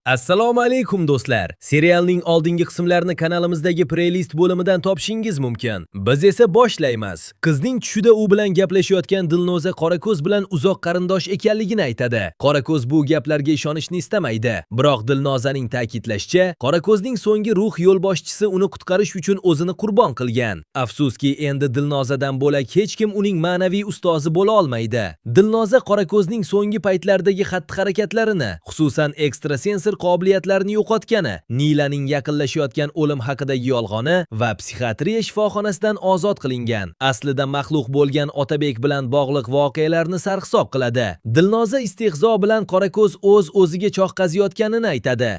Assalomu alaykum, do'stlar. Serialning oldingi qismlarini kanalimizdagi playlist bo'limidan topishingiz mumkin. Biz esa boshlaymiz. Qizning tushida u bilan gaplashayotgan Dilnoza Qorako'z bilan uzoq qarindosh ekanligini aytadi. Qorako'z bu gaplarga ishonishni istamaydi. Biroq Dilnozaning ta'kidlashicha, Qorako'zning so'nggi ruh yo'lboshchisi uni qutqarish uchun o'zini qurbon qilgan. Afsuski, endi Dilnozadan bo'lak hech kim uning ma'naviy ustozi bo'la olmaydi. Dilnoza Qorako'zning so'nggi paytlardagi xatti-harakatlarini, xususan ekstrasensor qobiliyatlarini yo'qotgani, Nilaning yaqinlashayotgan o'lim haqidagi yolg'oni va psixiatriya shifoxonasidan ozod qilingan, aslida maxluq bo'lgan Otabek bilan bog'liq voqealarni sarhisob qiladi. Dilnoza istehzo bilan Qorako'z o'z-o'ziga choh qaziyotganini aytadi.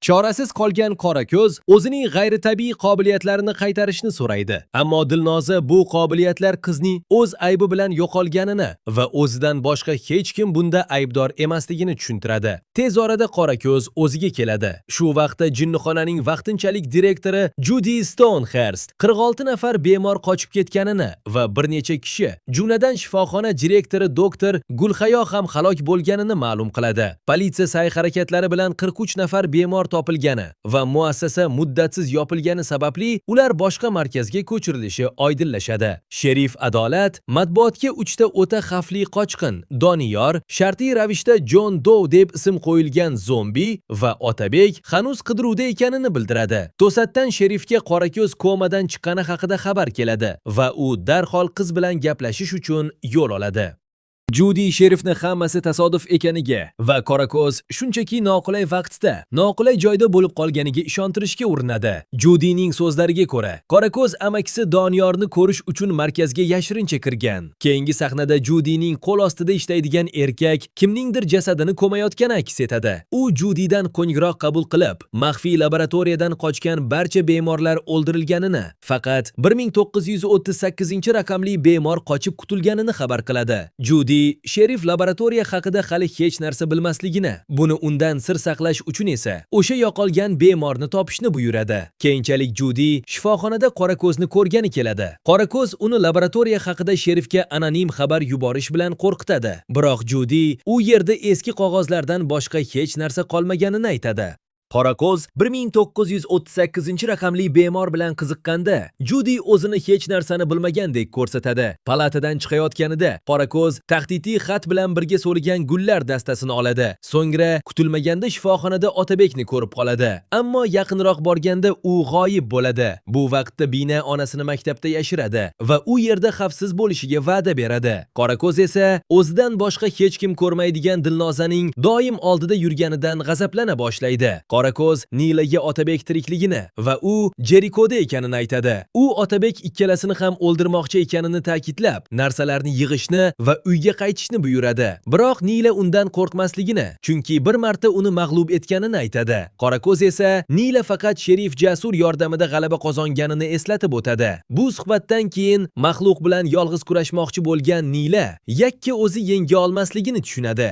Chorasiz qolgan Qorako'z o'zining g'ayritabiiy qobiliyatlarini qaytarishni so'raydi. Ammo Dilnoza bu qobiliyatlar qizning o'z aybi bilan yo'qolganini va o'zidan boshqa hech kim bunda aybdor emasligini tushuntiradi. Tez orada Qorako'z o'ziga keladi. Shu vaqtda jinnixonaning vaqtinchalik direktori Judi Stonehurst 46 nafar bemor qochib ketganini va bir necha kishi, jumladan shifoxona direktori doktor Gulhayo ham halok bo'lganini ma'lum qiladi. Politsiya sa'y-harakatlari bilan 43 nafar bemor topilgani va muassasa muddatsiz yopilgani sababli ular boshqa markazga ko'chirilishi oydinlashadi. Sherif Adolat matbuotga uchta o'ta xavfli qochqin: Doniyor, shartli ravishda Jon Dou deb ism qo'yilgan zombi va Otabek hanuz qidiruvda ekanini bildiradi. To'satdan sherifga Qorako'z komadan chiqqani haqida xabar keladi va u darhol qiz bilan gaplashish uchun yo'l oladi. Judi sherifni hammasi tasodif ekaniga va Qorako'z shunchaki noqulay vaqtda, noqulay joyda bo'lib qolganiga ishontirishga urinadi. Judining so'zlariga ko'ra, Qorako'z amakisi Doniyorni ko'rish uchun markazga yashirincha kirgan. Keyingi sahnada Judining qo'l ostida ishlaydigan erkak kimningdir jasadini ko'mayotgani aks etadi. U Judidan qo'ngiroq qabul qilib, maxfiy laboratoriyadan qochgan barcha bemorlar o'ldirilganini, faqat 1938-raqamli bemor qochib qutulganini xabar qiladi. Judi sherif laboratoriya haqida hali hech narsa bilmasligini, buni undan sir saqlash uchun esa o'sha yo'qolgan bemorni topishni buyuradi. Keyinchalik Judi shifoxonada Qorako'zni ko'rgani keladi. Qorako'z uni laboratoriya haqida sherifga anonim xabar yuborish bilan qo'rqitadi. Biroq Judi u yerda eski qog'ozlardan boshqa hech narsa qolmaganini aytadi. Qorako'z 1938-raqamli bemor bilan qiziqqanda, Judi o'zini hech narsani bilmagandek ko'rsatadi. Palatadan chiqayotganida Qorako'z tahdidiy xat bilan birga so'ligan gullar dastasini oladi. So'ngra kutilmaganda shifoxonada Otabekni ko'rib qoladi. Ammo yaqinroq borganda u g'oyib bo'ladi. Bu vaqtda Bina onasini maktabda yashiradi va u yerda xavfsiz bo'lishiga va'da beradi. Qorako'z esa o'zidan boshqa hech kim ko'rmaydigan Dilnozaning doim oldida yurganidan g'azablana boshlaydi. Qorako'z Nilaga Otabek tirikligini va u Jerikoda ekanini aytadi. U Otabek ikkalasini ham o'ldirmoqchi ekanini ta'kidlab, narsalarni yig'ishni va uyga qaytishni buyuradi. Biroq Nila undan qo'rqmasligini, chunki bir marta uni mag'lub etganini aytadi. Qorako'z esa Nila faqat sherif Jasur yordamida g'alaba qozonganini eslatib o'tadi. Bu suhbatdan keyin maxluq bilan yolg'iz kurashmoqchi bo'lgan Nila yakka o'zi yenga olmasligini tushunadi.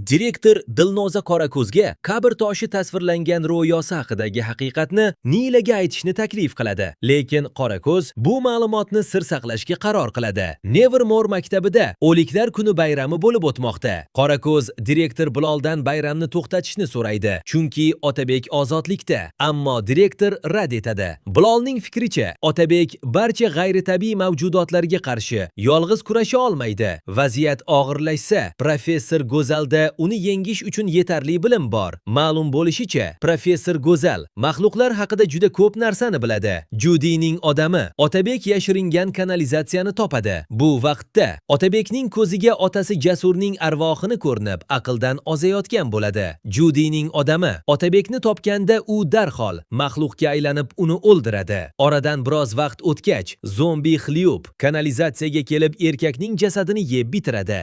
Direktor Dilnoza Qorako'zga qabr toshi tasvirlangan ro'yosi haqidagi haqiqatni Nilaga aytishni taklif qiladi. Lekin Qorako'z bu ma'lumotni sir saqlashga qaror qiladi. Nevermore maktabida O'liklar kuni bayrami bo'lib o'tmoqda. Qorako'z direktor Biloldan bayramni to'xtatishni so'raydi, chunki Otabek ozodlikda, ammo direktor rad etadi. Bilolning fikricha, Otabek barcha g'ayritabiiy mavjudotlarga qarshi yolg'iz kurasha olmaydi. Vaziyat og'irlashsa, professor Go'zalda uni yengish uchun yetarli bilim bor. Ma'lum bo'lishicha, professor Go'zal maxluqlar haqida juda ko'p narsani biladi. Judining odami Otabek yashiringan kanalizatsiyani topadi. Bu vaqtda Otabekning ko'ziga otasi Jasurning arvohini ko'rinib, aqldan ozayotgan bo'ladi. Judining odami Otabekni topganda u darhol maxluqga aylanib uni o'ldiradi. Oradan biroz vaqt o'tgach, zombi Xlyup kanalizatsiyaga kelib erkakning jasadini yeb bitiradi.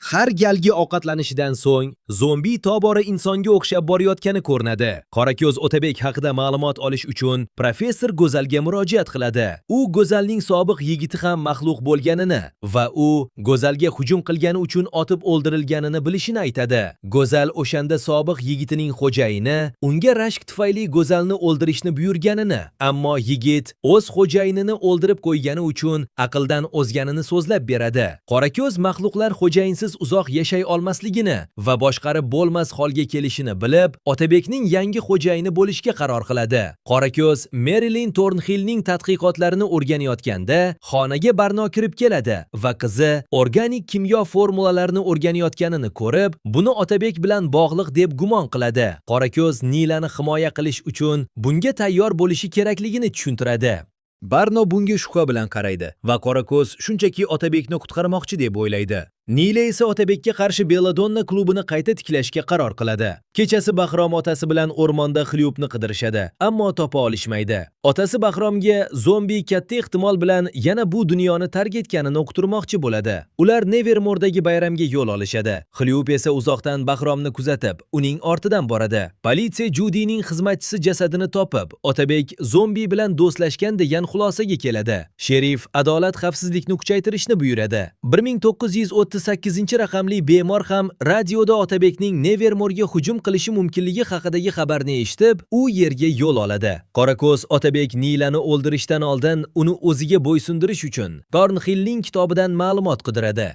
Har galgi ovqatlanishidan so'ng zombi tobora insonga o'xshab borayotgani ko'rinadi. Qorako'z Otabek haqida ma'lumot olish uchun professor Go'zalga murojaat qiladi. U Go'zalning sobiq yigiti ham maxluq bo'lganini va u Go'zalga hujum qilgani uchun otib o'ldirilganini bilishini aytadi. Go'zal o'shanda sobiq yigitining xo'jayini unga rashk tufayli Go'zalni o'ldirishni buyurganini, ammo yigit o'z xo'jayinini o'ldirib qo'ygani uchun aqldan ozganini so'zlab beradi. Qorako'z maxluqlar xo'jayinsiz Otabekisiz uzoq yashay olmasligini va boshqarib bo'lmas holga kelishini bilib, Otabekning yangi xo'jayini bo'lishga qaror qiladi. Qorako'z Merilin Tornxillning tadqiqotlarini o'rganayotganda xonaga Barno kirib keladi va qizi organik kimyo formulalarini o'rganayotganini ko'rib, buni Otabek bilan bog'liq deb gumon qiladi. Qorako'z Nilani himoya qilish uchun bunga tayyor bo'lishi kerakligini tushuntiradi. Barno bunga shubha bilan qaraydi va Qorako'z shunchaki Otabekni qutqarmoqchi deb o'ylaydi. Nila esa Otabekka qarshi Belladonna klubini qayta tiklashga qaror qiladi. Kechasi Bahrom otasi bilan o'rmonda Xlyupni qidirishadi, ammo topa olishmaydi. Otasi Bahromga zombi katta ehtimol bilan yana bu dunyoni tark etganini uqtirmoqchi bo'ladi. Ular Nevermordagi bayramga yo'l olishadi. Xlyup esa uzoqdan Bahromni kuzatib, uning ortidan boradi. Politsiya Judining xizmatchisi jasadini topib, Otabek zombi bilan do'stlashgan degan xulosaga keladi. Sherif adolat xavfsizlikni kuchaytirishni buyuradi. 1938 raqamli bemor ham radioda Otabekning Nevermorga hujum qilishi mumkinligi haqidagi xabarni eshitib, u yerga yo'l oladi. Qorako'z Otabek Nilani o'ldirishdan oldin uni o'ziga bo'ysundirish uchun Tornxillning kitobidan ma'lumot qidiradi.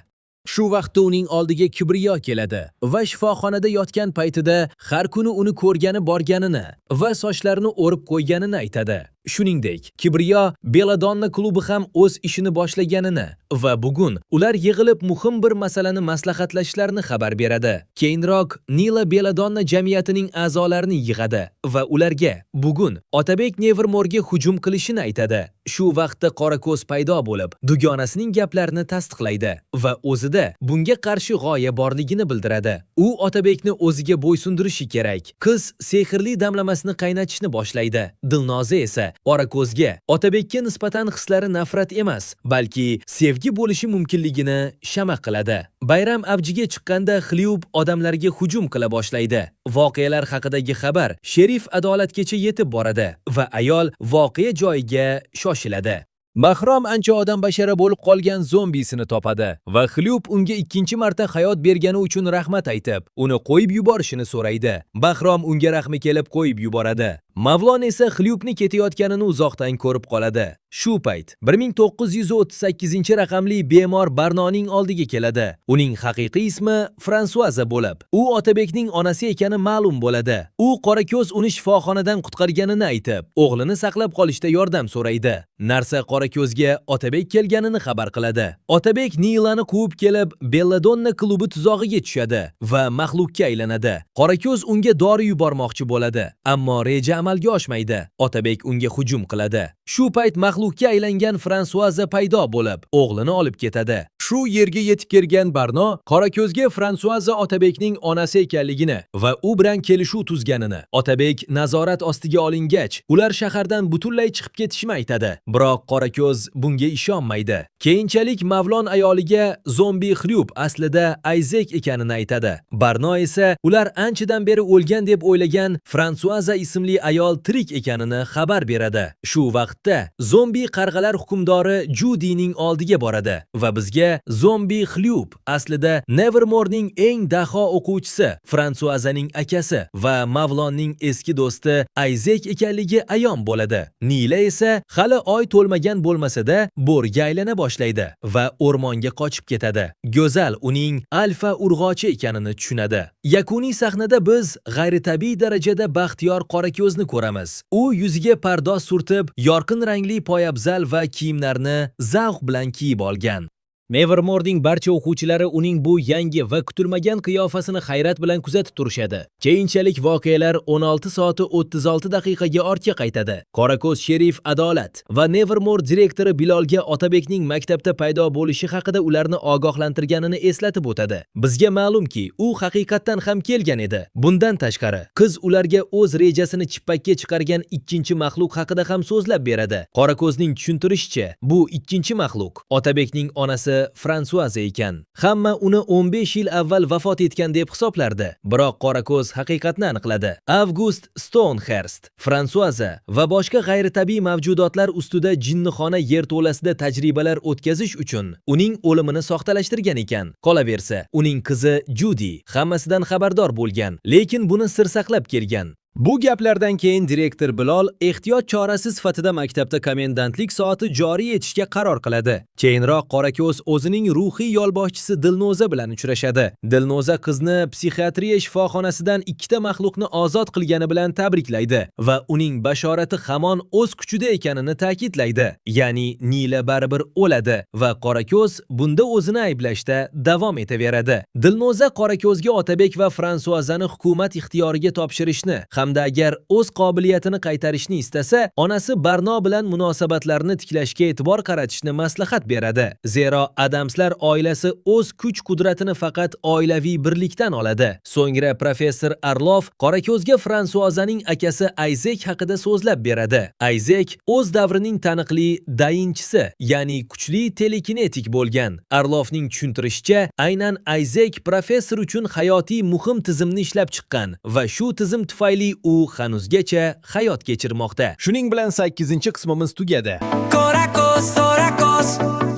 Shu vaqtda uning oldiga Kibriyo keladi va shifoxonada yotgan paytida har kuni uni ko'rgani borganini va sochlarini o'rib qo'yganini aytadi. Shuningdek, Kibriyo Belladonna klubi ham o'z ishini boshlaganini va bugun ular yig'ilib muhim bir masalani maslahatlashishlarini xabar beradi. Keyinroq Nila Belladonna jamiyatining a'zolarini yig'adi va ularga bugun Otabek Nevermorga hujum qilishini aytadi. Shu vaqtda Qorako'z paydo bo'lib, dugonasining gaplarini tasdiqlaydi va o'zida bunga qarshi g'oya borligini bildiradi. U Otabekni o'ziga bo'ysundirishi kerak. Qiz sehrli damlamasini qaynatishni boshlaydi. Dilnoza esa Qorako'zga Otabekka nisbatan hislari nafrat emas, balki sevgi bo'lishi mumkinligini shama qiladi. Bayram avjiga chiqqanda Xlyub odamlarga hujum qila boshlaydi. Voqealar haqidagi xabar sherif adolatgacha yetib boradi va ayol voqea joyiga shoshiladi. Bahrom ancha odam bashara bo'lib qolgan zombisini topadi va Xlyub unga ikkinchi marta hayot bergani uchun rahmat aytib, uni qo'yib yuborishini so'raydi. Bahrom unga rahmi kelib qo'yib yuboradi. Mavlon esa Xlyubni ketayotganini uzoqdan ko'rib qoladi. Shu payt 1938 raqamli bemor Barnoning oldiga keladi. Uning haqiqiy ismi Fransuaza bo'lib, u Otabekning onasi ekani ma'lum bo'ladi. U Qorako'z uni shifoxonadan qutqarganini aytib, o'g'lini saqlab qolishda yordam so'raydi. Narsa Qorako'zga Otabek kelganini xabar qiladi. Otabek Nilani quvib kelib, Belladonna klubi tuzog'iga tushadi va maxluqqa aylanadi. Qorako'z unga dori yubormoqchi bo'ladi, ammo reja amalga oshmaydi. Otabek unga hujum qiladi. Shu payt maxluqqa aylangan Fransuaza paydo bo'lib, o'g'lini olib ketadi. Shu yerga yetib kelgan Barno Qorako'zga Fransuaza Otabekning onasi ekanligini va u bilan kelishuv tuzganini, Otabek nazorat ostiga olingach, ular shahardan butunlay chiqib ketishini aytadi. Biroq Qorako'z bunga ishonmaydi. Keyinchalik Mavlon ayoliga zombi Xryub aslida Ayzek ekanini aytadi. Barno esa ular anchadan beri o'lgan deb o'ylagan Fransuaza ismli ayol tirik ekanini xabar beradi. Shu vaqtda zombi qarg'alar hukmdori Judining oldiga boradi va bizga zombi Xlyub aslida Nevermorening eng daho o'quvchisi, Fransuazaning akasi va Mavlonning eski do'sti Ayzek ekanligi ayon bo'ladi. Nila esa hali oy to'lmagan bo'lmasa-da, bo'riga aylana boshlaydi va o'rmonga qochib ketadi. Go'zal uning alfa urg'ochi ekanini tushunadi. Yakuniy sahnada biz g'ayritabiiy darajada baxtiyor Qorako'zni ko'ramiz. U yuziga pardoz surtib, yorqin rangli poyabzal va kiyimlarni zavq bilan kiyib olgan. Nevermorening barcha o'quvchilari uning bu yangi va kutilmagan qiyofasini hayrat bilan kuzatib turishadi. Keyinchalik voqealar 16 soati 36 daqiqaga ortga qaytadi. Qorako'z sherif Adolat va Nevermore direktori Bilolga Otabekning maktabda paydo bo'lishi haqida ularni ogohlantirganini eslatib o'tadi. Bizga ma'lumki, u haqiqatdan ham kelgan edi. Bundan tashqari, qiz ularga o'z rejasini chippakka chiqargan ikkinchi maxluq haqida ham so'zlab beradi. Qorako'zning tushuntirishicha, bu ikkinchi maxluq Otabekning onasi Fransuaza ekan. Hamma uni 15 yil avval vafot etgan deb hisoblardi. Biroq Qorako'z haqiqatni aniqladi. Avgust Stonehurst, Fransuaza va boshqa g'ayritabiiy mavjudotlar ustida jinnixona yerto'lasida tajribalar o'tkazish uchun uning o'limini soxtalashtirgan ekan. Qolaversa, uning qizi Judi hammasidan xabardor bo'lgan, lekin buni sir saqlab kelgan. Bu gaplardan keyin direktor Bilol ehtiyot chorasi sifatida maktabda komendantlik soati joriy etishga qaror qiladi. Keyinroq Qorako'z o'zining ruhiy yo'lboshchisi Dilnoza bilan uchrashadi. Dilnoza qizni psixiatriya shifoxonasidan ikkita maxluqni ozod qilgani bilan tabriklaydi va uning bashorati hamon o'z kuchida ekanini ta'kidlaydi. Ya'ni Nila baribir o'ladi va Qorako'z bunda o'zini ayblashda davom etaveradi. Dilnoza Qorako'zga Otabek va Fransuazani hukumat ixtiyoriga topshirishni hamda agar o'z qobiliyatini qaytarishni istasa, onasi Barno bilan munosabatlarni tiklashga e'tibor qaratishni maslahat beradi. Zero Adamslar oilasi o'z kuch-qudratini faqat oilaviy birlikdan oladi. So'ngra professor Arlov Qorako'zga Fransuazaning akasi Ayzek haqida so'zlab beradi. Ayzek o'z davrining taniqli dayinchisi, ya'ni kuchli telekinetik bo'lgan. Arlovning tushuntirishicha, aynan Ayzek professor uchun hayotiy muhim tizimni ishlab chiqqan va shu tizim tufayli u hanuzgacha hayot kechirmoqda. Shuning bilan 8-qismimiz tugadi. Qorako'z, Qorako'z,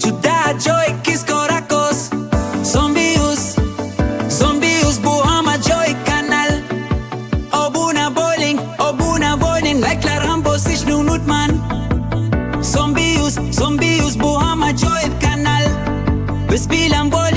juda ajoyib qiz Qorako'z. Zombius, Zombius, bu hamma ajoyib kanal. Obuna bo'ling, obuna bo'ling, layklar ham bosishni unutmang. Zombius, Zombius, bu hamma ajoyib kanal. Biz bilan bo'ling.